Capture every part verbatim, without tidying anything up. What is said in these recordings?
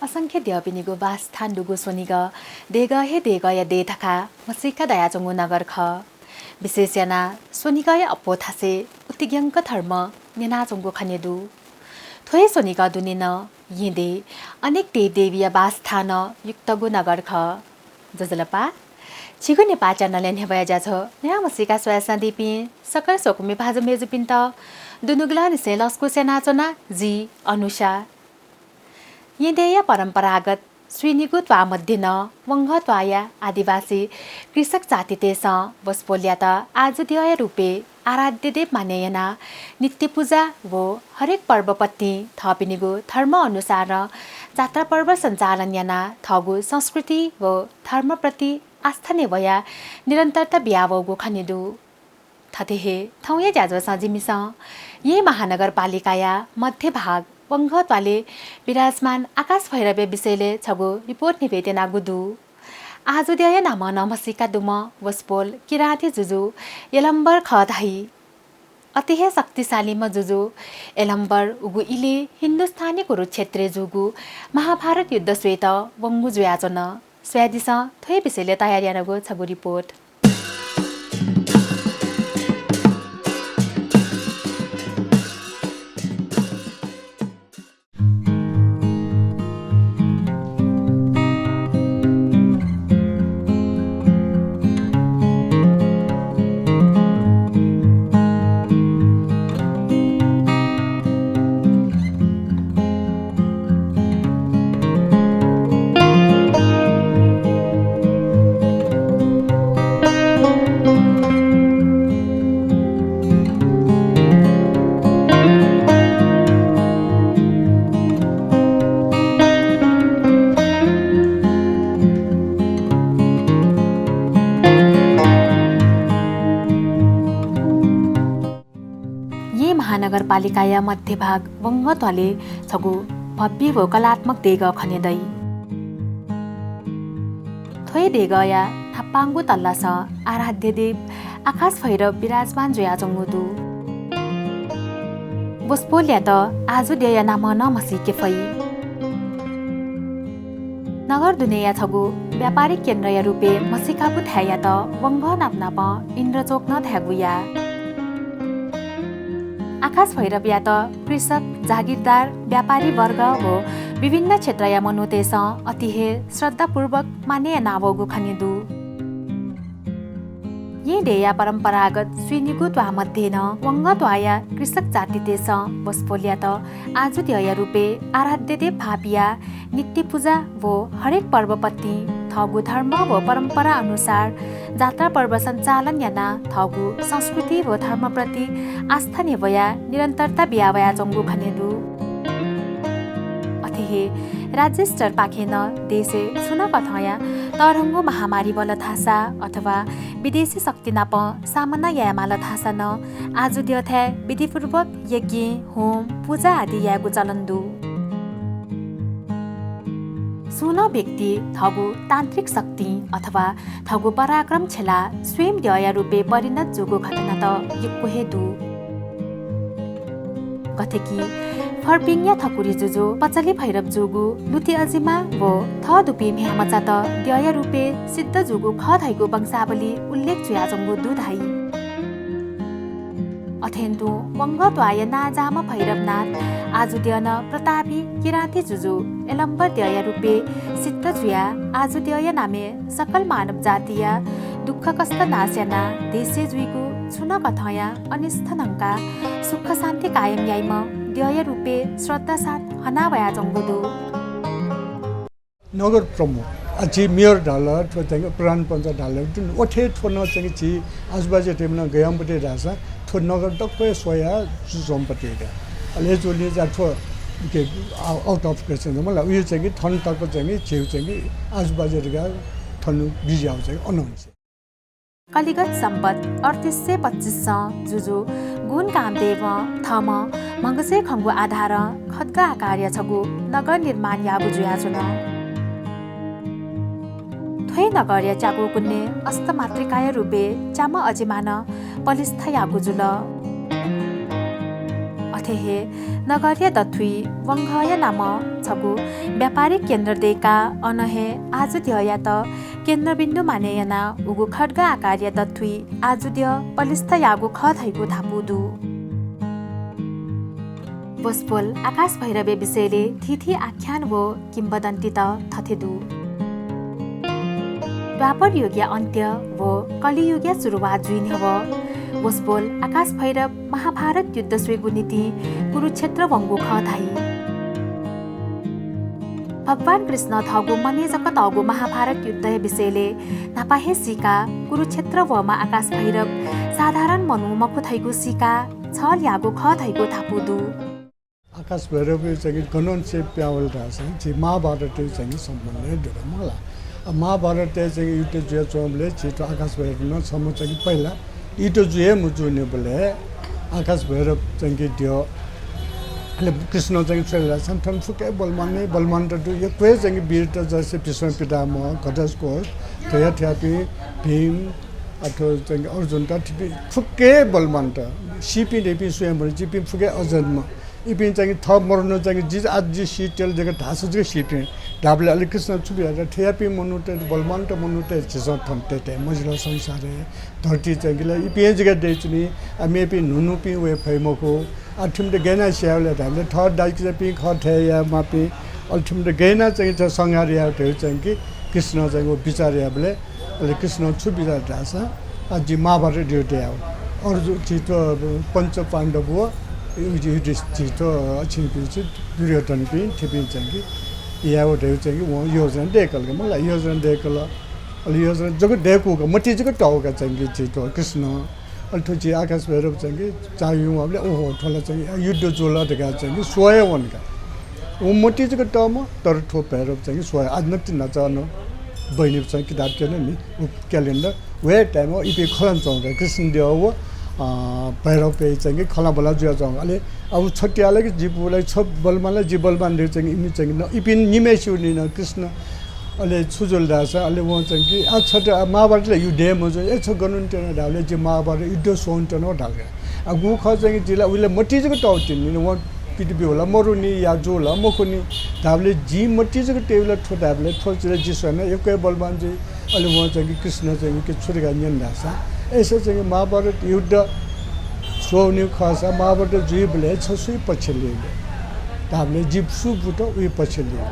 असंख्य द्यःपिनिगु बासस्थान दुगु स्वनिगः देगः हे देगःया देय् धकाः म्हसीका दयाच्वंगु नगर खः। विशेष यानाः स्वनिगःया अप्वः थासय् उतिग्यंक धर्म न्यनाच्वंगु खने दु। थ्व हे स्वनिगः दुने नं येँ देय् अनेक देवदेवीया बासस्थानं युक्तगु नगर खः। ज्वजलपा, झीगु नेपाः च्यानलया न्ह्यब्वया ज्याझ्वः न्ह्याः म्हसीका स्वयाच्वनादीपिं सकल स्वकुमि भाजु मय्जुपिन्त दुनुगलंनिसें लसकुस यानाच्वना, जि अनुषा। येँ देय्‌या परम्परागत स्वीनिगू त्वाः मध्ये नं वंघः त्वाःया आदिवासी कृषक जातितय्‌सं वसपोलयात आजु द्यःया रूपय् आराध्य देव मानय् यानाः नित्य पुजा व हरेक पर्वपतिं थःपिनिगु धर्म अनुसारं जात्रा पर्व सञ्चालन यानाः थःगु संस्कृति व धर्मप्रति आस्था नयेवयाः निरन्तरता बियावःगु खने दु। थथे हे थौंया ज्याझ्वलय् जिमिसं येँ महानगरपालिकाया मध्य भाग वंघः त्वालय् विराजमान आकाश भैरवया विषयलय् छगू रिपोर्ट न्ह्यब्वयेत्यनागु दु। आजु द्यःया नामं नं म्हसीका दुम्ह वसपोल किराँती जुजु यलम्बर खः धाइ। अति हे शक्तिशालीम्ह जुजु यलम्बर उगु इलय् हिन्दुस्तानी कुरुक्षेत्रय् जूगु महाभारत युद्ध स्वयेत वंगु जुयाच्वन। स्वयादिसँ, थ्व हे विषयलय् तयार यानागु छगू रिपोर्ट। येँ महानगरपालिकाया मध्य भाग वंघः त्वालय् छगू भव्य व कलात्मक देगः खने दइ। थ्व हे देगःया न्हापांगु तल्लासं आराध्य देव आकाश भैरव विराजमान जुयाच्वंगु दु। वसपोलयात आजु द्यःया नामं नं म्हसीके फइ। नगर दुनेया छगू व्यापारिक केन्द्रया रूपय् म्हसीकाःगु थाय्‌यात वंघः नापनापं इन्द्रचोक नं धायेगु याः। आकाश भैरवयात कृषक, जागिरदार, व्यापारी वर्ग व विभिन्न क्षेत्रया मनूतय्‌सं अति हे श्रद्धापूर्वक मानय् यानावःगु खने दु। येँ देय्‌या परम्परागत स्वीनिगू त्वाः मध्ये नं वंघः त्वाःया कृषक जातितय्‌सं वसपोलयात आजु द्यःया रूपय् आराध्य देव भाः बियाः नित्य पुजा व हरेक पर्वपतिं थःगु धर्म व परम्परा अनुसार जात्रा पर्व सञ्चालन यानाः थःगु संस्कृति व धर्मप्रति आस्था नयेवयाः निरन्तरता बियावयाच्वंगु खने दु। अथे हे राज्य स्तरपाखें नं देशय् छुं नं कथंया तःधंगु महामारी वल धाःसा अथवा विदेशी शक्ति नाप सामना यायेमाल धाःसा नं आजु द्यःथाय् विधिपूर्वक यज्ञ, होम, पुजा आदि यायेगु चलन दु। सुं नं व्यक्ति थःगु तान्त्रिक शक्तिं अथवा थःगु पराक्रम छ्यलाः स्वयं द्यःया रूपय् परिणत जूगु घटना त यक्व हे दु। गथे कि फर्पिङया थकुरि जुजु पचली भैरव जूगु लुति अजिमा व थः दुपिं म्ह्याय्‌मचात द्यःया रूपय् सिद्ध जूगु खः धइगु वंशावली उल्लेख जुयाच्वंगु दु धाइ। अथें तुं वंघः त्वाःया नांजाःम्ह भैरवनाथ आजुद्यः नं प्रतापी किराँती जुजु एलम्बर द्यःया रूपय् सिद्ध जुयाः आजुद्यःया नामय् सकल मानव जातिया दुःख कष्ट नाश यानाः देशय् जुइगु छुं नं कथंया अनिष्ट न्हंकाः सुख शान्ति कायम याइम्ह द्यःया रूपय् श्रद्धा साथ हना वयाच्वंगु दु। नगर प्रमुख, आ, झी मेयर धाल, थ्व चाहिँ प्रधान पञ्च धाल, अथे थ्व नं चाहिँ झी आजुबाजुयात नं गय् याःम्ह पति धाःसा थ्व नगर दक्वं स्वयाः जुजुम्ह पति का। अले जुलिं जा थ्व के, आ, out of question मला, उयो चाहिँ थन तक चाहिँ झीगु चाहिँ आजुबाजु धकाः थन बिज्याःगु चाहिँ अनंछि। कलिगत सम्बत अडतिस सय पच्चिसं जुजु गुणकामदेवं थःम्हं म्हगसय् खंगु आधारं खड्ग आकारया छगू नगर निर्माण याःगु जुयाच्वन। थ्व हे नगरया च्यागू कुन्हय् अष्टमातृकाया रूपय् च्याम्ह अजिमा नं पलिस्था याःगु जुल। अथे हे नगरया दथुइ वंघःया नामं छगू व्यापारिक केन्द्र दय्काः अन हे आजुद्यःयात केन्द्रबिन्दु माने यानाः उगु खड्ग आकारया दथुइ आजुद्यः पलिस्था याःगु खः धइगु धापू दु। वसपोल आकाश भैरवया विषयले थीथी आख्यान व किंवदन्तीत थथे दु। द्वापर युगया अन्त्य व कलियुगया सुरुवात जुइ न्ह्यः वसपोल आकाश भैरव महाभारत युद्ध स्वयेगु निंतिं कुरुक्षेत्र वंगु खः धाइ। भगवान कृष्ण थःगु मनय् जक तःगु महाभारत युद्धया विषयले न्हापा हे सीकाः कुरुक्षेत्र वःम्ह आकाश भैरव साधारण मनू मखु धइगु सीकाः छल याःगु खः धइगु धापू दु। आकाश भैरवया चाहिँ गनंनिसें पिहां वल धाःसा झी महाभारतया चाहिँ सम्बन्ध हे दु का मला। आ, महाभारतया चाहिँ युद्ध जुयाच्वंबलय् झी थ्व आकाश भैरव नं छम्ह चाहिँ पहिला युद्ध जुइ हे मजूनिबलय् आकाश भैरव चाहिँ द्यः, अले कृष्ण चाहिँ छु याल धाःसा थन फुक्क हे बलवान, बलवानत दु, यक्व हे चाहिँ वीरत जसे भीष्म पितामह, घटोत्कच, थ्वया थ्वयापिं, भीम, अथवा चाहिँ अर्जुनत, थुपिं फुक्क हे बलवानत, सीपिं धइपिं स्वयं बल, जिपिं फुक्क हे अजन्म। इपिं चाहिँ थः मरुन चाहिँ जि, आः जि सीत्यल जक धाःसा जक सीपिं धाःबलय् अले कृष्ण छु बियाः थ्वयापिं मनूत, बलवानत मनूत झीसं थन तये मजिल संसारय्। धरती चाहिँ ला इपिं हे जक दयाच्वनी, आ, मेपिं न्हून्हूपिं वये फइ मखु। आ, थिमित गय् यानाः स्याये धाःबलय् थः दाजुकिजापिं खः थें यायेमाःपिं, अले थिमित गय् यानाः चाहिँ थ्व संहार याये धइगु चाहिँ कि कृष्ण चाहिँ व बिचाः याःबलय् अले कृष्णं छु बिचाः धाःसा, आ, जि महाभारत युद्ध याये। अर्जुन झी थ्व पञ्च पाण्डव व युधि-, युधिष्ठिर झी थ्व अछिंपिं छु दुर्योधनपिं थिपिं चाहिँ कि याये धइगु चाहिँ कि वं योजना दय्कल का मला, योजना दय्कल। अले योजना जक दय्कूगु का, मतिइ जक तःगु का चाहिँ कि झी थ्व कृष्ण। अले थ्व झी आकाश भैरव चाहिँ कि चाःह्यू वःबलय् ओहो थ्व ला चाहिँ युद्ध जुल धकाः चाहिँ कि स्वया वन का। व मतिइ जक तःम्ह, तर थ्व भैरव चाहिँ कि स्वया। आः नकतिनि न्हाचः नं बहिनी चाहिँ किताब क्यन नि, व calendar, व हे time-य् इपिं खँ ल्हानाच्वंगु का, कृष्णद्यः व, अ, भैरवद्यः चाहिँ कि खँल्हाबल्हा जुयाच्वंगु का। अले अब छ त्याःला कि जि पूला, छ बलवान ला जि बलवान धइगु चाहिँ कि इमि चाहिँ कि न, इपिं निम्हय्सिगु निं नं कृष्ण अले छु जुल धाःसा, अले वं चाहिँ कि, आ, छ त, आ, महाभारत ला युद्ध हे मजू, ए, छ गन वनेत्यन धाःबलय् जि महाभारत युद्ध स्वः वनेत्यन धाल का। आ, गुगु खः चाहिँ कि जि ला उलि ला मतिइ जक तःगु तिनि, वं पित ब्यू ला मरुनि या जू ला मखुनि धाःबलय् जिं मतिइ जक तयेबलय् थ्व धाःबलय् थ्व जि ला जि स्वयाः नं यक्व हे बलवान जुइ। अले वं चाहिँ कि कृष्ण चाहिँ कि छु धकाः न्यन धाःसा, अय्सा चाहिँ कि महाभारत युद्ध स्वः वनीगु खःसा महाभारत जुइबलय् छ सुया पक्ष ल्यू धाःबलय् जि सु बूत उया पक्ष ल्यू।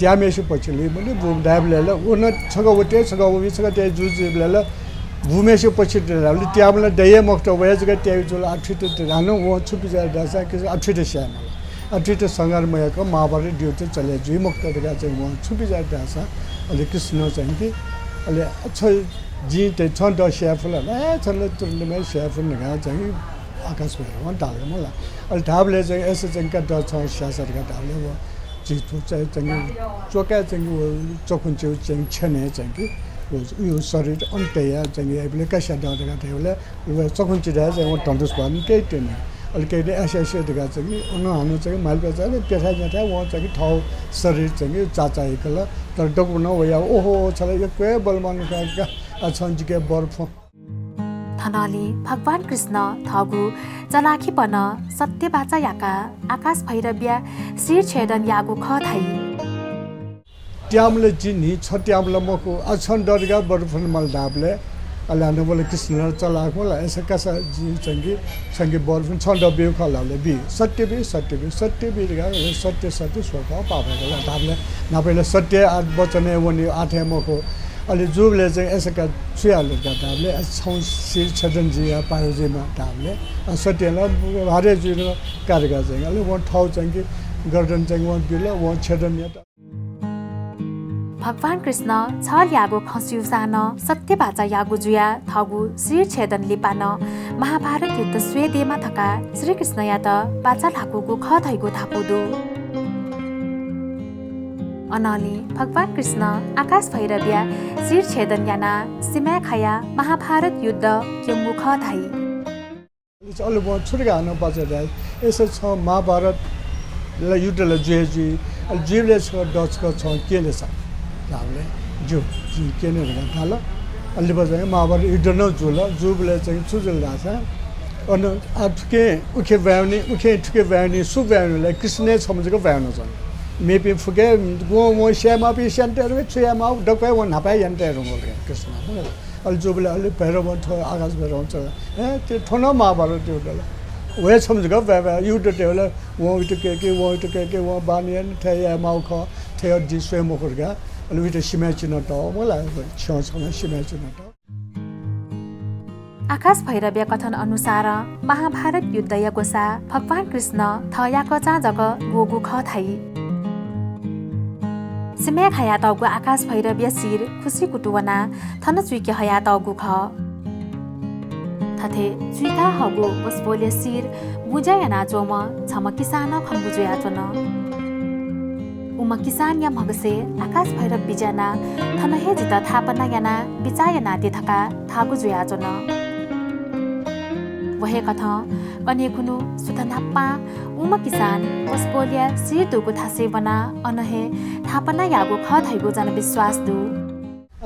त्याःम्हय्सिया पक्ष ल्यू, मने बू धाःबलय् ला व नं छकः व तये, छकः व बी, छकः तये जू जुइबलय् ला बूम्हय्सिया पक्ष ल्यू धाःबलय् त्याःम्ह ला दइ हे मखुत, वया जक तये जुल। आः थुइत हानं वं छु बिचाः धाःसा कि आः थुइत स्याये माल। आः थुइत संहार मयाक महाभारत युद्ध चले जुइ मखुत धकाः चाहिँ वं छु बिचाः धाःसा अले कृष्ण चाहिँ कि अले छ जिं त छं दः स्याये फु ला, ए, छं ला तुरुन्त म्ह स्याये फु धकाः चाहिँ आकाश भैरवं धाल का मला। अले धाःबलय् चाहिँ अय्सा चाहिँ का दः छं स्याःसा धकाः धाःबलय् व झी थ्व चाहिँ, चाहिँ च्वकाय् चाहिँ कि व चखुंचिया चाहिँ छेनय् चाहिँ कि व, उयो शरीर अन तयाः चाहिँ कि याइबलय् का स्याये दः धकाः धाइबलय् व चखुंचिथाय् चाहिँ व धनुष बाण कयातनी। अले कयातनी अय्सा अय्सा धकाः चाहिँ कि अन हानं चाहिँ कि मालिपा चाहिँ प्यथाय् न्याथाय् वं चाहिँ कि थःगु शरीर चाहिँ कि चाचाय्कल। तर दक्व नं वयाः ओहो छ ला यक्व हे बलवान का, आ, छं जिके वर फ्वँ। थनंलि भगवान कृष्णं थःगु चलाखीपनं सत्य बाचा याकाः आकाश भैरवया शिर छेदन याःगु खः धाइ। त्याःम्ह ला जि नि, छ त्याःम्ह ला मखु, आ, छं दः धकाः वर फ्वने माल धाःबलय् अले हानं वल कृष्णं चलाख वल, अय्‌सा कासा जिं छंके, छंके वर फुनि, छं द ब्यू खः ला धाःबलय् बी, सत्य बी, सत्य बी, सत्य बी धकाः, सत्य, सत्य, स्वकाः पाः फय्‌कल धाःबलय्, न्हापा ला सत्य आः वचनय् वनी, आः थें मखु। अले जूबलय् चाहिँ अय्‌सा का छु याये धकाः धाःबलय्, अय्‌सा छं शिर छेदन जिं याये पाः जुइमा धाःबलय्, अ, सत्य ला हरे जुइ का धकाः चाहिँ, अले वं थःगु चाहिँ गर्दन चाहिँ वं बिल, वं छेदन यात। भगवान कृष्ण छलयागु खँ स्यूसां नं सत्य बाचा याःगु जुयाः थःगु शिर छेदन लिपा नं महाभारत युद्ध स्वये देमा धकाः श्रीकृष्णयात बाचा ल्हाकूगु खः धइगु धापू दु। अनंलि भगवान कृष्ण आकाश भैरवया शिर छेदन यानाः सिमाय् खायाः महाभारत युद्ध क्यंगु खः धाइ। अले वं छु धकाः हानं बाचा धाइ, अय्‌सा छं महाभारत ला युद्ध ला जुइ हे जुइ, अले जुइबलय् छकः द छकः छं क्यने सा धाःबलय्, ज्यू, जिं क्यने धकाः धाल। अले लिपा चाहिँ महाभारत युद्ध नं जुल। जूबलय् चाहिँ छु जुल धाःसा, अन आः थुखें उखे ब्वाँय् वनी, उखें थुखे ब्वाँय् वनी, सु ब्वाँय् वनी ला, कृष्ण हे छम्ह जक ब्वाँय् वनाच्वन। मेपिं फुक्क वं, वं स्यायेमाःपिं स्यानातये धुंकल, छु यायेमाःगु दक्व हे वं न्हापा हे यानातये धुंकल कृष्णं। अले जूबलय् अले भैरवं थ्व आकाश भैरवं छु धाल, हे, थ्व नं महाभारत युद्ध ला। व हे छम्ह जक ब्वाँय् ब्वाँय् युद्ध तयेबलय् वं उइत कय्‌के, वं उइत कय्‌के, वं बाण याना, थथे यायेमाःगु खः, थथे याः, जि स्वये मखु धकाः। अले उइत सिमाय् चिनातः, मला, छ्यं छ्यं सिमाय् चिनातः। आकाश भैरवया कथन अनुसारं महाभारत युद्धया ग्वसाः भगवान कृष्ण थः याकःचां जक ग्वःगु खः धाइ। सिमाय् खायातःगु आकाश भैरवया शिर खुसि कुतुं वनाः थन चुइके हयातःगु खः। थथे चुइका हःगु वसपोलया शिर बुँज्या यानाच्वंम्ह छम्ह किसानं खंगु जुयाच्वन। उम्ह किसानया म्हगसय् आकाश भैरव बिज्यानाः थन हे जितः थापना यानाः बिचाः यानादी धकाः धाःगु जुयाच्वन। व हे कथं कन्हय् खुन्हु सुथ न्हापां उम्ह किसान वसपोलया शिर दुगु थासय् वनाः अन हे थापना याःगु खः धइगु जनविश्वास दु।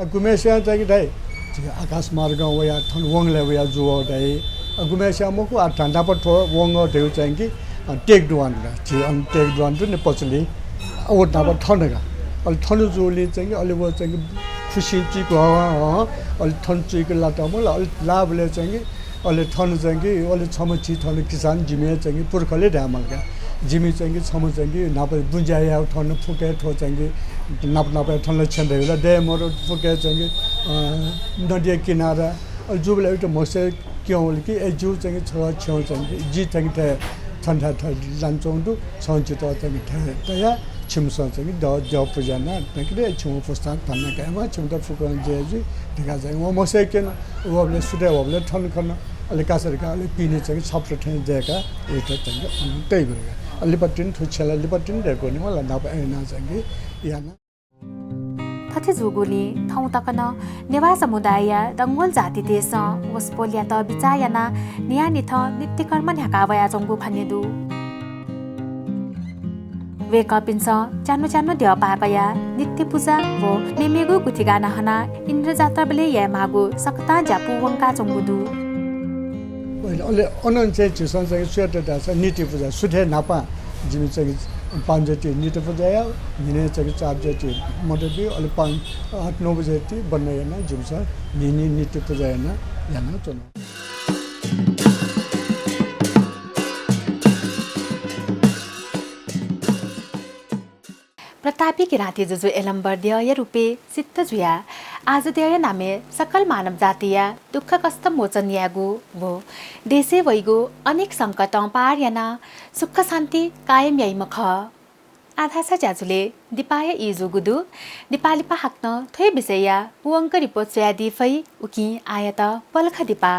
अ, गुम्हस्यां चाहिँ कि धाइ, झी आकाश मार्गं वयाः थन वंगलय् वयाः जू धाइ। अ, गुम्हस्यां मखु, आः न्हापा थ्व वंगः धइगु चाहिँ कि, अ, टेक दुवान ला। झी अन टेक दुवान दु नि पचली। अ, व न्हापा थन का। अले थन जूलिं चाहिँ कि, अले व चाहिँ कि खुसिं चुइक, अ, अ, अले थन चुइक लात मला। अले लाःबलय् चाहिँ कि अले थन चाहिँ कि, अले छम्ह झी थन किसान जिमि हे चाहिँ कि पुर्खाले धायेमाल का। जिमि चाहिँ कि छम्ह चाहिँ कि न्हापा बुँज्या याः थन फुक्क हे थ्व चाहिँ कि नाप नाप हे थन ला छेँ धइगु ला दये मरु फुक्क हे चाहिँ कि, अ, नदीया किनारा। अले जूबलय् उइत म्हगसय् क्यं वल कि, ए, ज्यू चाहिँ कि छगः छ्यं चाहिँ कि, जि चाहिँ कि थथे छन्थाय् थथे लानाच्वंगु दु, छं जितः चाहिँ कि थथे तया, छिमिसं चाहिँ कि द-, द्यः पुजा याना, चाहिँ कि रे, छिमि पुस्तां धन्दा कायेमा, छिमित फुक्कं जय जुइ धकाः चाहिँ वं म्हगसय् क्यन। वःबलय् सुथय् वःबलय् थन खन। अले कासा धकाः अले पिने चाहिँ कि छाप्रो थें दय्‌काः उइत चाहिँ कि अन तइगु धकाः। अले लिपा तिनि थ्व छेँ ला लिपा तिनि दय्‌कूनि मला, न्हापा अय्‌नाः चाहिँ कि याना। थथे जूगुलिं थौं तक नं नेवाः समुदायया डंगोल जातितय्‌सं वसपोलयात बिचाः यानाः न्हियान्हिथं नित्यकर्म न्ह्याका वयाच्वंगु खने दु। वय्‌कःपिन्सं च्यान्हु च्यान्हु द्यः पाः कयाः नित्य पुजा व मेमेगु गुथि गाना हनाः इन्द्र जात्राबलय् यायेमाःगु सकतां ज्यापू वंकाच्वंगु दु। अले अनं चाहिँ झीसं चाहिँ सुयात धाःसा नित्य पुजा सुथय् न्हापां जिमि चाहिँ पाँच जति नित्य पुजा याः, न्हिनय् चाहिँ चार जति मदत बी, अले पाँच, आठ, नौ बजे जति बन्द यानाः जिमिसं न्हिं न्हिं नित्य पुजा याना, यानाच्वना। प्रतापी किराँती जुजु एलम्बर द्यःया रूपय् सिद्ध जुयाः आजु द्यःया नामय् सकल मानव जातिया दुःख कष्ट मोचन यायेगु व देशय् वइगु अनेक संकटं पार यानाः सुख शान्ति कायम याइम्ह खः। आः धाःसा ज्याझ्वलय् दिपाया ई जूगु दु। दिपा लिपा हाकनं थ्व हे विषयया पूवंक रिपोर्ट स्वयादी फइ, उकिं आःयात पलख दिपा।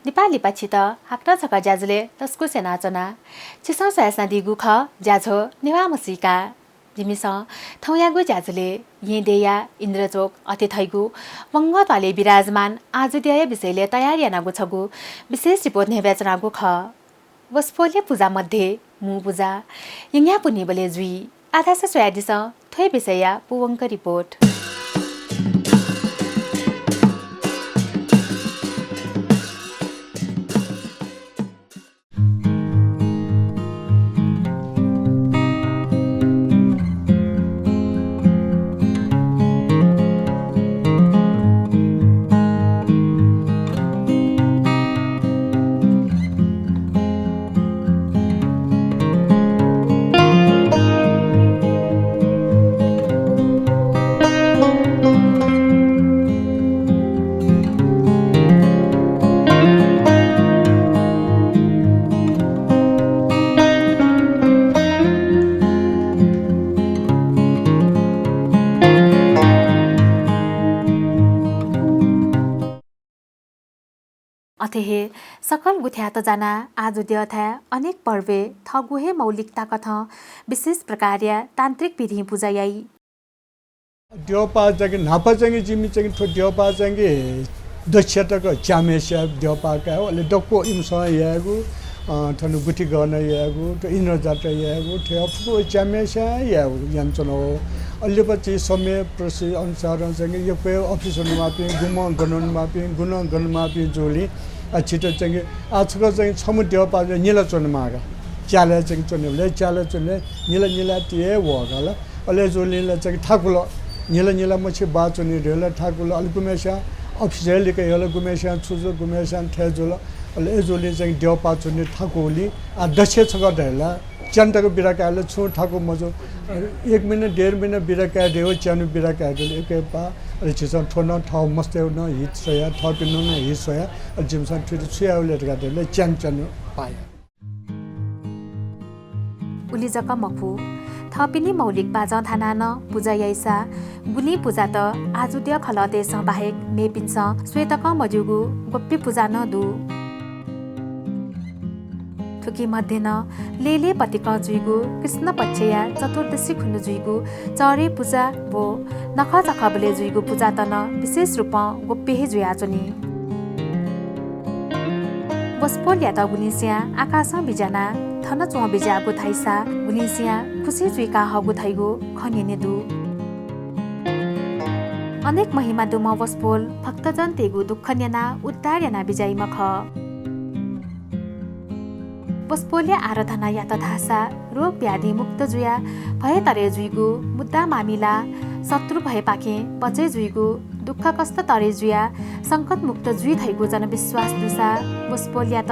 दिपा लिपा छित हाकनं छकः ज्याझ्वलय् लसकुस यानाच्वना। छिसं स्वयाच्वनादीगु खः ज्याझ्वः नेवाः म्हसीका। जिमिसं थौंयागु ज्याझ्वलय् येँ देय्‌या इन्द्रचोक अथे धइगु वंगः त्वालय् विराजमान आजु द्यःया विषयलय् तयार यानागु छगू विशेष रिपोर्ट न्ह्यब्वयाच्वनागु खः। वसपोलया पुजा मध्ये मू पुजा यंगया पुन्हिबलय् जुइ। आः धाःसा स्वयादिसँ थ्व हे विषयया पूवंक रिपोर्ट। अथे हे सकल गुथ्यात जानाः आजु द्यःथाय् अनेक पर्वय् थःगु हे मौलिकता कथं विशेष प्रकारया तान्त्रिक विधिं पुजा याइ। द्यःपाः चाहिँ न्हापा चाहिँ जिमि चाहिँ थ्व द्यःपाः चाहिँ दक्ष तक च्याम्हय्‌सिया द्यःपाः कायेगु, अले दक्व इमिसं यायेगु, अ, थन गुथि गन यायेगु, थ्व इन्द्रजात्रा यायेगु, थ्व फुक्क च्याम्हय्‌सिया यायेगु यानाच्वनागु। अले लिपा चाहिँ समय प्रसि अनुसारं चाहिँ यक्व अफिस वनेमाःपिं, गुम्हं गन वनेमाःपिं, गुनं गन माःपिं जूलिं, आ, छित चाहिँ, आ, छकः चाहिँ छम्ह द्यःपाः चाहिँ निला च्वनेमाः का। च्यालय् चाहिँ च्वनेबलय्, च्यालय् च्वनेबलय् निला निला ति हे वः का ला। अले जूलिं ला चाहिँ थाकुल, निला निला मछि बाः च्वनी धयाः ला थाकुल। अले गुम्हय्‌सिया अफिस हे लिकयाः ला गुम्हय्‌सिया छु जुल, गुम्हय्‌सिया थथे जुल। अले अय्‌जूलिं चाहिँ द्यःपाः च्वनी थाकुलिं, आ, दक्ष छकः धयाः ला च्यान्हु तक बिदा कायेबलय् छुं थाकु मजू। एक महिना, डेढ महिना बिदा काये धयाः च्यान्हु बिदा काये धुन एक एक पाः। अले झीसं थ्व नं थः मस्तय्‌गु नं हित स्वयाः, थःपिनिगु नं हित स्वयाः, अले जिमिसं थुइत छु यायेगु ले धकाः धाःबलय् च्यान्हु च्यान्हु पाः याये। उलि जक मखु, थःपिनि मौलिक बाजं थानाः नं पुजा याइसा गुलिं पुजात आजु द्यः खलःतय्‌सं बाहेक मेपिन्सं स्वये तकं मज्यूगु ग्वप्पि पुजा नं दु। थुकी मध्ये नं लेले पतिकं जुइगु कृष्ण पक्षया चतुर्दशी खुन्हु जुइगु चःह्रे पुजा व नखःचखःबलय् जुइगु पुजात नं विशेष रूपं ग्वप्पि हे जुयाच्वनी। वसपोलयात गुलिंसियां आकाशं बिज्यानाः थन च्वं बिज्याःगु धाइसा गुलिंसियां खुसि जुइका हःगु धइगु खँ न्यने दु। अनेक महिमा दुम्ह वसपोल भक्तजनतय्‌गु दुःख न्यनाः उद्धार याना बिज्याइम्ह खः। वसपोलया आराधना यात धाःसा रोग व्याधि मुक्त जुयाः भय तरे जुइगु, मुद्दा मामिला शत्रु भयपाखें बचय् जुइगु, दुःख कष्ट तरे जुयाः संकट मुक्त जुइ धइगु जनविश्वास दुसा वसपोलयात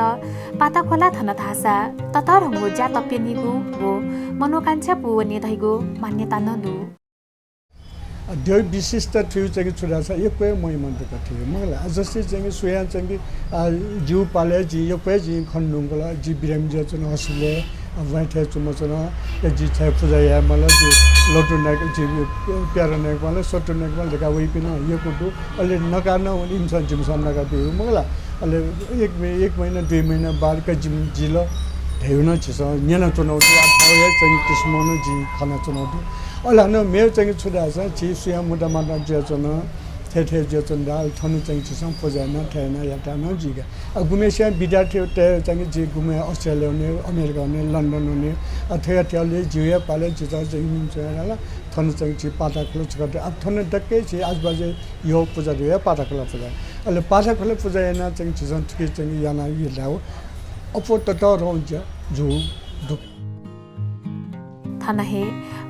पाताखोला थन धाःसा ततःधंगु ज्या तप्यनीगु व मनोकांक्षा पूवनी धइगु मान्यता नं दु। अ, द्यःया विशिष्टता थुइगु चाहिँ छु धाःसा यक्व हे महिमा दुगु थुइगु। मखु ला, अ, जस्तै चाहिँ सुयां चाहिँ, अ, जिगु पालय् जिं यक्व हे जिं खने धुंकल, जि बिरामी जुयाच्वना हस्पिटलय्, अ, ब्वाँय् थें च्वनाच्वना, अ, जि छाय् पुजा यायेमाल, जि लटु नाय्‌क, जि प्यारो नाय्‌कपाल, सत्तु नाय्‌कपाल धकाः वइपिं नं यक्व दु। अले नकाः नं इमिसं जिमिसं नका ब्यूगु मखु ला। अले एक मे-, एक महिना, दुई महिना बाद का जिमि-, जिल धइगु नं झीसं न्यनाच्वनागु दु। अथवा हे चाहिँ किसिमं नं जिं खनाच्वनागु दु। अले हानं मेगु चाहिँ छु धाःसा झी सुयां मुद्दा माता जुयाच्वन, थथे थथे जुयाच्वन धाःसा थन चाहिँ झीसं पुजा याना, थथे याना यात नं जुइका। अ, गुम्हय्‌सियां विद्यार्थीतय् चाहिँ झी गुम्हय् अस्ट्रेलिया वने, अमेरिका वने, लन्डन वने, अ, थथे थथे ले जिगु हे पालय् झीसं चाहिँ इमिसं याना ला थन चाहिँ झी पाताखोला छकः दु। अब थन दक्व झी आजुबाजु यः पुजा धयाः पाताखोला पुजा। अले पाताखोला पुजा यानाः चाहिँ झीसं थुकी चाहिँ याना यः धाःगु अप्वः ततःधंगु ज्या जूगु दु। थन हे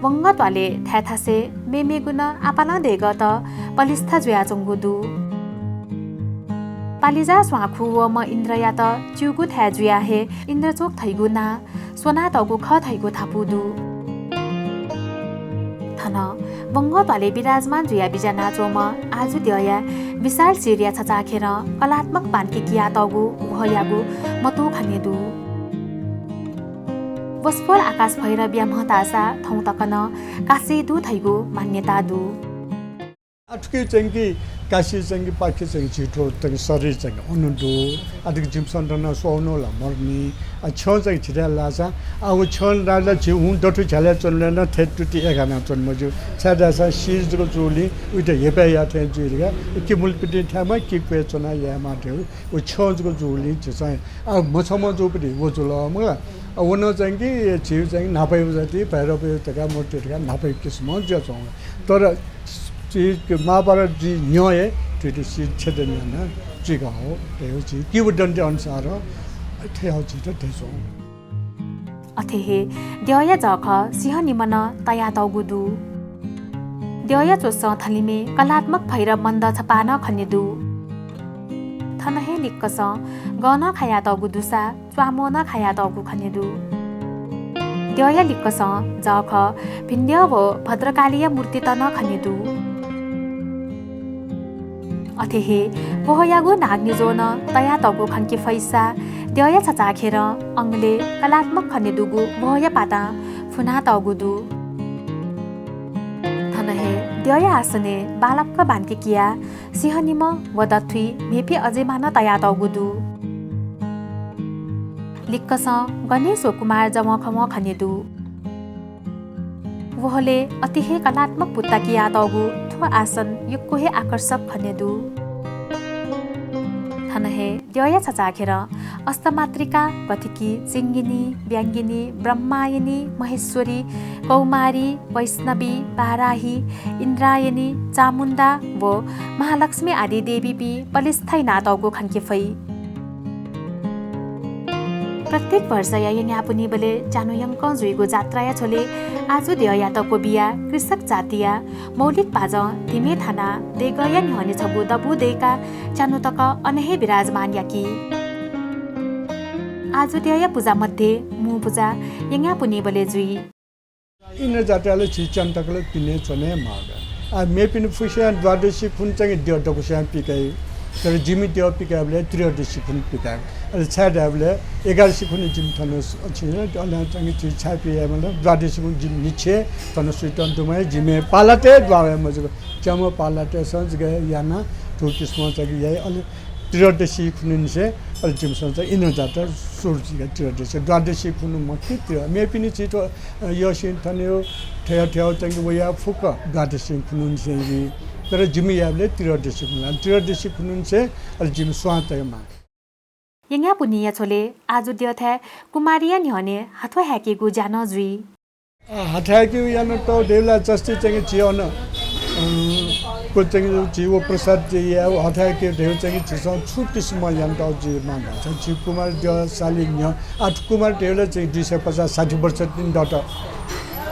वंगः त्वालय् थाय् थासय् मेमेगु नं आपालं देगःत पलिस्था जुयाच्वंगु दु। पालिजा स्वां खुवःम्ह इन्द्रयात च्यूगु थाय् जुयाः हे इन्द्रचोक धइगु नां स्वनातःगु खः धइगु धापू दु। थन वंगः त्वालय् विराजमान जुयाः बिज्यानाच्वंम्ह आजु द्यःया विशाल शिरया छचाःखेरं कलात्मक बांलाक कियातःगु वहःयागु मतू खने दु। वसपोल आकाश भैरवया म्ह धाःसा थौं तक नं कासय् दु धइगु मान्यता दु। आ, थुकी चाहिँ कि काशी चाहिँ कि पाखे चाहिँ झी थ्व चाहिँ शरीर चाहिँ अन दु। आ, थुकी जिमिसं दनाः स्वःवनेगु ला मरुनि। आ, छ्यं चाहिँ झीथाय् लाःसा, आ, व छ्यं लाःसा झी हुँ दथुइ झ्यालय् च्वनेबलय् नं थथे तुति एखानाच्वने मज्यू। छाय्धाःसा शिर जक जूगुलिं उइत हेपय् याः थें जुइ धकाः। कि मुलपिन्तिं थायेमाः कि क्वय् च्वनाः यायेमाः धयागु। व छ्यं जक जूगुलिं झीसं, आ, मछम्ह जूपिं व जुल मखु ला। आ, व नं चाहिँ कि झी चाहिँ न्हापाया जाति भैरवया धकाः मूर्ति धकाः न्हापाया किसिमं जुयाच्वंगु। तर झी महाभारत जुइ न्ह्यः हे थुइत शिर छेदन यानाः जुइका हः। धयागु झी किंवदन्ती अनुसार थथे हः झीत धयाच्वं। अथे हे द्यःया जःखः सिंहनिम्ह नं तयातःगु दु। द्यःया च्वसं थलिमय् कलात्मक भैरव मण्डप छपाः नं खने दु। थन हे लिक्कसं गहना खायातःगु दुसा च्वामोह नं खायातःगु खने दु। द्यःया लिक्कसं जःखः भिन्द्यः व भद्रकालीया मूर्तित नं खने दु। अथे हे वहःयागु नागनिज्वः नं तयातःगु खंके फइसा द्यःया छचाःखेरं अंगलय् कलात्मक खने दुगु वहःया पातां फुनातःगु दु। थन हे द्यःया आसनय् बांलाक बांलाक कियाः सिंहनिम्ह व दथुइ म्हेफि अजिमा नं तयातःगु दु। दिक्कसं गणेश व कुमार जवंखवं खने दु। वहलय् अति हे कलात्मक बुट्टा कियातःगु थ्व आसन यक्व हे आकर्षक खने दु। थन हे द्यःया छचाःखेरं अष्टमातृका, गथकी, चिंगिनी, ब्याङ्गिनी, ब्रह्मायणी, महेश्वरी, कौमारी, वैष्णवी, वाराही, इन्द्रायणी, चामुण्डा व महालक्ष्मी आदि देवीपिं पलिस्था यानातःगु खंके फइ। प्रत्येक वर्षया यँयाःपुन्हिबलय् च्यान्हु यंकं जुइगु जात्राया झ्वलय् आजु द्यःयात क्वबिया कृषक जातिया मौलिक बाजं धिमे थानाः देगःया न्ह्यःने छगू दबू दय्काः च्यान्हु तक अन हे विराजमान याकी। आजु द्यःया पुजा मध्ये मू पुजा यँयाःपुन्हिबलय् जुइ। इन्द्रजात्रालय् झी च्यान्हु तक ला पिने च्वने माःगु। आ, मेपिनि फुक्कसियां द्वादशी खुन्हु चाहिँ द्यः दक्वस्यां पिकाइ। तर जिमि द्यः पिकायेबलय् त्रयोदशी खुन्हु पिकाये। अले छाय् धायेबलय् एघारशी खुन्हु जिमि थन स-, अछि, अले चाहिँ झी छाय् पिकाये मतलब द्वादशी खुन्हु जिमि न्हिच्छि थन सुइत दुम्ह जिमि पालातय् द्वाः वये मजूगु। च्याम्ह पालातय्सं जक यानाः थुकिसिमं चाहिँ याइ। अले त्रयोदशी खुन्हुनिसें अले जिमिसं चाहिँ इन्द्रजात्रा सुरु जुइ का। त्रयोदशी, द्वादशी खुन्हु मखु, त्रयो-, मेपिनि झी थ्व, अ, यःसिं थन यो थय् थय् चाहिँ वया फुक्क द्वादशी खुन्हुनिसें जुइ। तर जिमि यायेबलय् त्रयोदशी खुन्हु, त्रयोदशी खुन्हुनिसें अले जिमि स्वां तये माः। यँयाःपुन्हिया झ्वलय् आजु द्यःथाय् कुमारीया न्ह्यःने हाथ्व हाय्केगु ज्या नं जुइ। अ, हाथ्व हाय्केगु यानातःगु धइबलय् जस्तै चाहिँ झी अन, अ, व चाहिँ झी व प्रसाद चाहिँ याये, हाथ्व हाय्केगु धइगु चाहिँ झीसं छु किसिमं यानातःगु जुइ माः धाःसा झी कुमार द्यः साली न्ह्यः, आ, कुमार धइबलय् चाहिँ दुई सय पचास साठी वर्ष तिनि दत।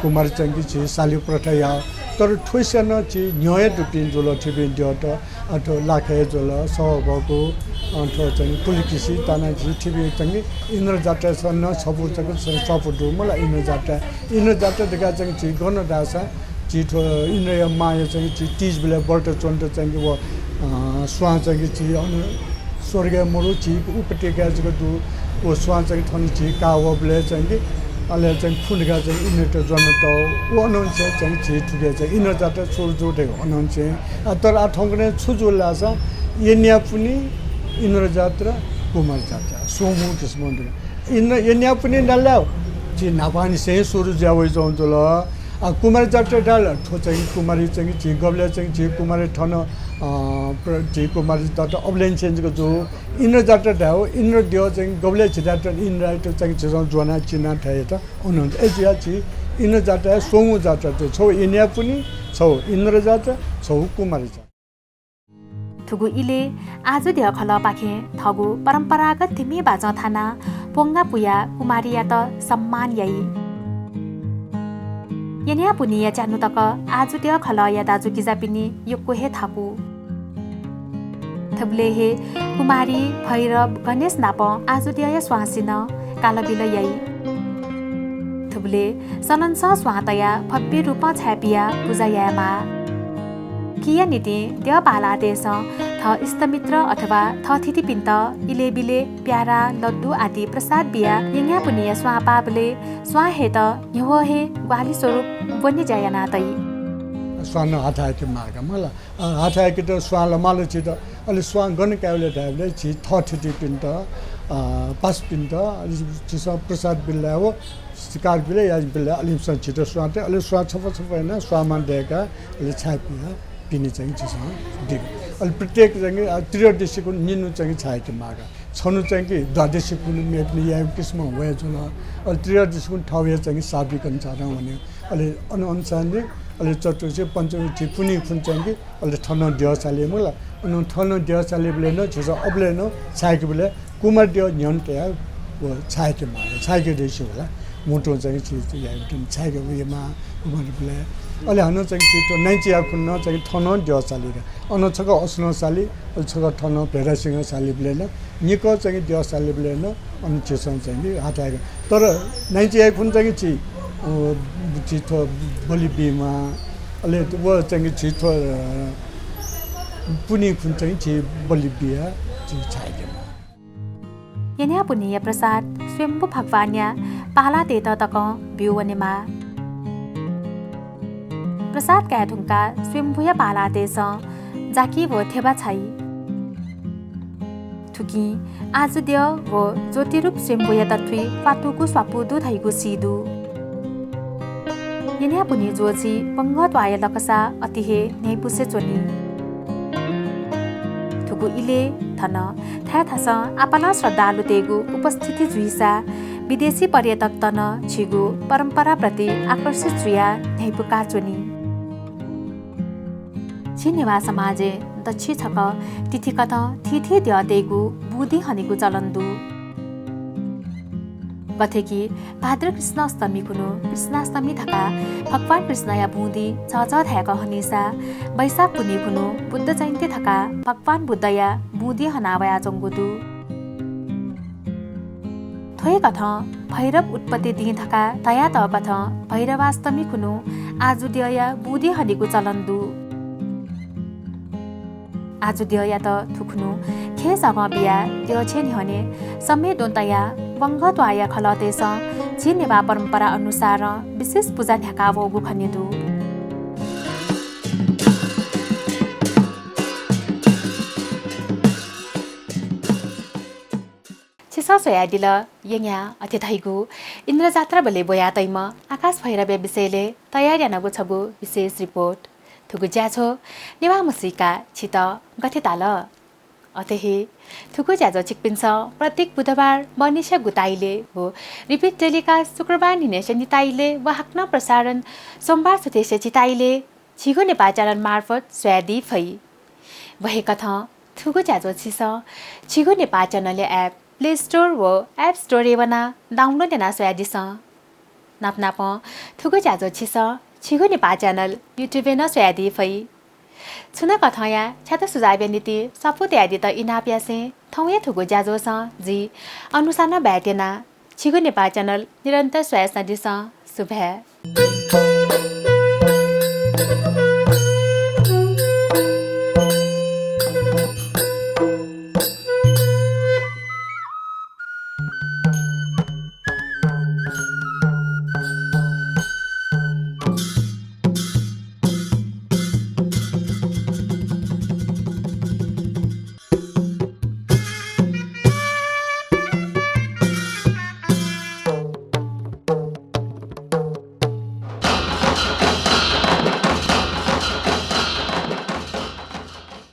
कुमार चाहिँ झी साली प्रथा याः। तर थ्वसिया नं झी न्ह्यः हे दुपिं जुल, थिपिं द्यःत। अ, थ्व लाखे जुल, सःबकु, अ, थ्व चाहिँ पुलकिसि, तानाकिसि, थिपिं चाहिँ इन्द्रजात्रासं नं छपु चाहिँ स-, सःपु दु मला इन्द्रजात्रा। इन्द्रजात्रा धकाः चाहिँ झी गन धाःसा झी थ्व इन्द्रया मांया चाहिँ झी तीजबलय् व्रत च्वनेत चाहिँ व, अ, स्वां चाहिँ झी अन स्वर्गय् मरु झी उपत्यकाय् जक दु। व स्वां चाहिँ थन झी काः वःबलय् चाहिँ अले चाहिँ खुन्हु धकाः चाहिँ इन्द्रयात ज्वनातःगु। व अनंनिसें चाहिँ झी थुके चाहिँ इन्द्रजात्रा सुरु जू धइगु अनंनिसें। आ, तर आ थौंकन्हय् छु जुल धाःसा यँयाःपुन्हि, इन्द्रजात्रा, कुमार जात्रा, स्वंगू किसिमं दु। इन्द्र, यँयाःपुन्हि धाल झी न्हापांनिसें सुरु जुया वइच्वंगु जुल। आ, कुमार जात्रा धाल थ्व चाहिँ कुमारी चाहिँ झी गबलय् चाहिँ झी कुमारी थन, अ, प्र-, झी कुमारी जात्रा अबलय्निसें जक जू। इन्द्रजात्रा धायेगु, इन्द्र द्यः चाहिँ गबलय् झीथाय् इन्द्रयात चाहिँ झीसं ज्वनाः चिनाः थयेत अन। अय्जुयाः झी इन्द्रजात्रा हे स्वंगू जात्रा दु। छगू यँयाःपुन्हि, छगू इन्द्रजात्रा, छगू कुमारी जात्रा। थुगु इलय् आजु द्यः खलःपाखें थःगु परम्परागत धिमे बाजं थानाः प्वंगा पुयाः कुमारीयात सम्मान याइ। यँयाःपुन्हिया च्यान्हु तक आजु द्यः खलःया दाजुकिजापिनि यक्व हे थाकु। थुबलय् हे कुमारी, भैरव, गणेश नाप आजु द्यःया स्वांसिनं कालबिल याइ। थुबलय् सनंसं स्वां तयाः भव्य रूपं छाय् पियाः पुजा यायेमाः। किया निंतिं द्यः बांलाःतय्सं थः इष्टमित्र अथवा थःथितिपिन्त इलय् बिलय् प्यारा, लड्डु आदि प्रसाद बियाः यँयाःपुन्हिया स्वां पाःबलय् स्वां हयेत न्ह्यवः हे ग्वाहालि स्वरूप ब्वने ज्या याना तइ। स्वां नं हाथ्व हाय्के माःगु मला। अ, हाथ्व हाय्केत स्वां ला माल झीत। अले स्वां गन कायेबलय् धायेबलय् झी थःथितिपिन्त, अ, पासापिन्त, अले झीसं प्रसाद बिल धायेगु, शिकार बिल धायेगु, अले इमिसं झीत स्वां तइ, अले स्वां छपा छपा यानाः स्वांमा दय्काः अले छाय् पियाः पिने चाहिँ झीसं दीगु। अले प्रत्येक चाहिँ, अ, त्रयोदशी खुन्हु निन्हु चाहिँ छाय् हाय्के माःगु। छन्हु चाहिँ कि द्वादशी खुन्हु मेपिनि याइगु किसिमं वये जुल। अले त्रयोदशी खुन्हु थःगु हे चाहिँ साविक अनुसारं वने। अले अन अनुसारं, अले चतुर्थी, पञ्चमी, झी पुन्हि खुन्हु चाहिँ कि अले थनं द्यः साली मला। अन थनं द्यः सालीबलय् नं झीसं अबलय् नं छाय्केबलय् कुमार द्यः न्ह्यःने तयाः व छाय्के माः, छाय्के दइसे होला। म्हुतुं चाहिँ झी याइगु थें छाय्के वयेमाः कुमारबलय्। अले हानं चाहिँ झी थ्व नाइचिया खुन्हु नं चाहिँ थनं द्यः साली का। अन छकः असनं साली, अले छकः थनं भेडासिंह सालीबलय् नं निकः चाहिँ द्यः सालीबलय् नं अन झीसं चाहिँ हाथ्व हाय्के। तर नाइचिया खुन्हु चाहिँ झी, अ, झी थ्व बलि बीमाः, अले व चाहिँ झी थ्व, अ, पुन्हि खुन्हु चाहिँ झी बलि बियाः झी छाय्के माः। यँयाःपुन्हिया प्रसाद स्वयम्भू भगवानया बांलाःतय्त तकं ब्यू वनेमाः। प्रसाद काये धुंकाः स्वयम्भूया बांलाःतय्सं जाकि व ध्यबा छाइ। थुकिं आजुद्यः व ज्योतिरूप स्वयम्भूयात थुइ क्वातुगु स्वापू दु धइगु सी दु। यन्यापुन्हि ज्वःछि वंघः त्वाःया लकसा अति हे न्ह्यइपुसे च्वनी। थुगु इलय् थन थाय् थासं आपालं श्रद्धालुतय्गु उपस्थिति जुइसा विदेशी पर्यटकत नं झीगु परम्पराप्रति आकर्षित जुयाः न्ह्यइपुका च्वनी। झी नेवाः समाजय् दच्छि छकः तिथिकथं थीथी द्यःतय्गु बुँदि हनेगु चलन दु। गथे कि भाद्र कृष्ण अष्टमी खुन्हु कृष्णाष्टमी धकाः भगवान कृष्णया बुँदि झःझः धाय्क हनीसा, वैशाख पुन्हि खुन्हु बुद्ध जयन्ती धकाः भगवान बुद्धया बुँदि हना वयाच्वंगु दु। थ्व हे कथं भैरव उत्पत्ति दिं धकाः धयातःकथं भैरवाष्टमी खुन्हु आजुद्यःया बुँदि हनेगु चलन दु। आजुद्यःयात थुखुन्हु खेसकं बियाः द्यःछेँ न्ह्यःने सम्मे द्वँ तयाः वंघः त्वाःया खलःतय्सं झी नेवाः परम्परा अनुसारं विशेष पुजा न्ह्याका वःगु खने दु। छिसं स्वयादिल यंया अथे धइगु इन्द्रजात्राबलय् ब्वयातइम्ह आकाश भैरवया विषयलय् तयार यानागु छगू विशेष रिपोर्ट। थुगु ज्याझ्वः नेवाः म्हसीका छित गथे ताल? अथे हे थुगु ज्याझ्वः छिकपिन्सं प्रत्येक बुधबार बहनिसिया गुताइलय् व repeat telecast शुक्रबार न्हिनय्सिया निताइलय् व हाकनं प्रसारण सोमबार सुथय्सिया चिताइलय् झीगु नेपाः channel मार्फत स्वयादी फइ। व हे कथं थुगु ज्याझ्वः छिसं झीगु नेपाः channel-या app Play Store व App Store-य् वनाः download यानाः स्वयादिसँ। नापनापं थुगु ज्याझ्वः छिसं झीगु नेपाः channel YouTube-य् नं स्वयादी फइ। छुं नं कथंया छ्यात सुझावया निंतिं स्वापू तयादीत इनाप यासें थौंया थुगु ज्याझ्वःसं जि अनुषा नं बाय् त्यना। झीगु नेपाः channel निरन्तर स्वयाच्वनादिसँ। सुभाय्।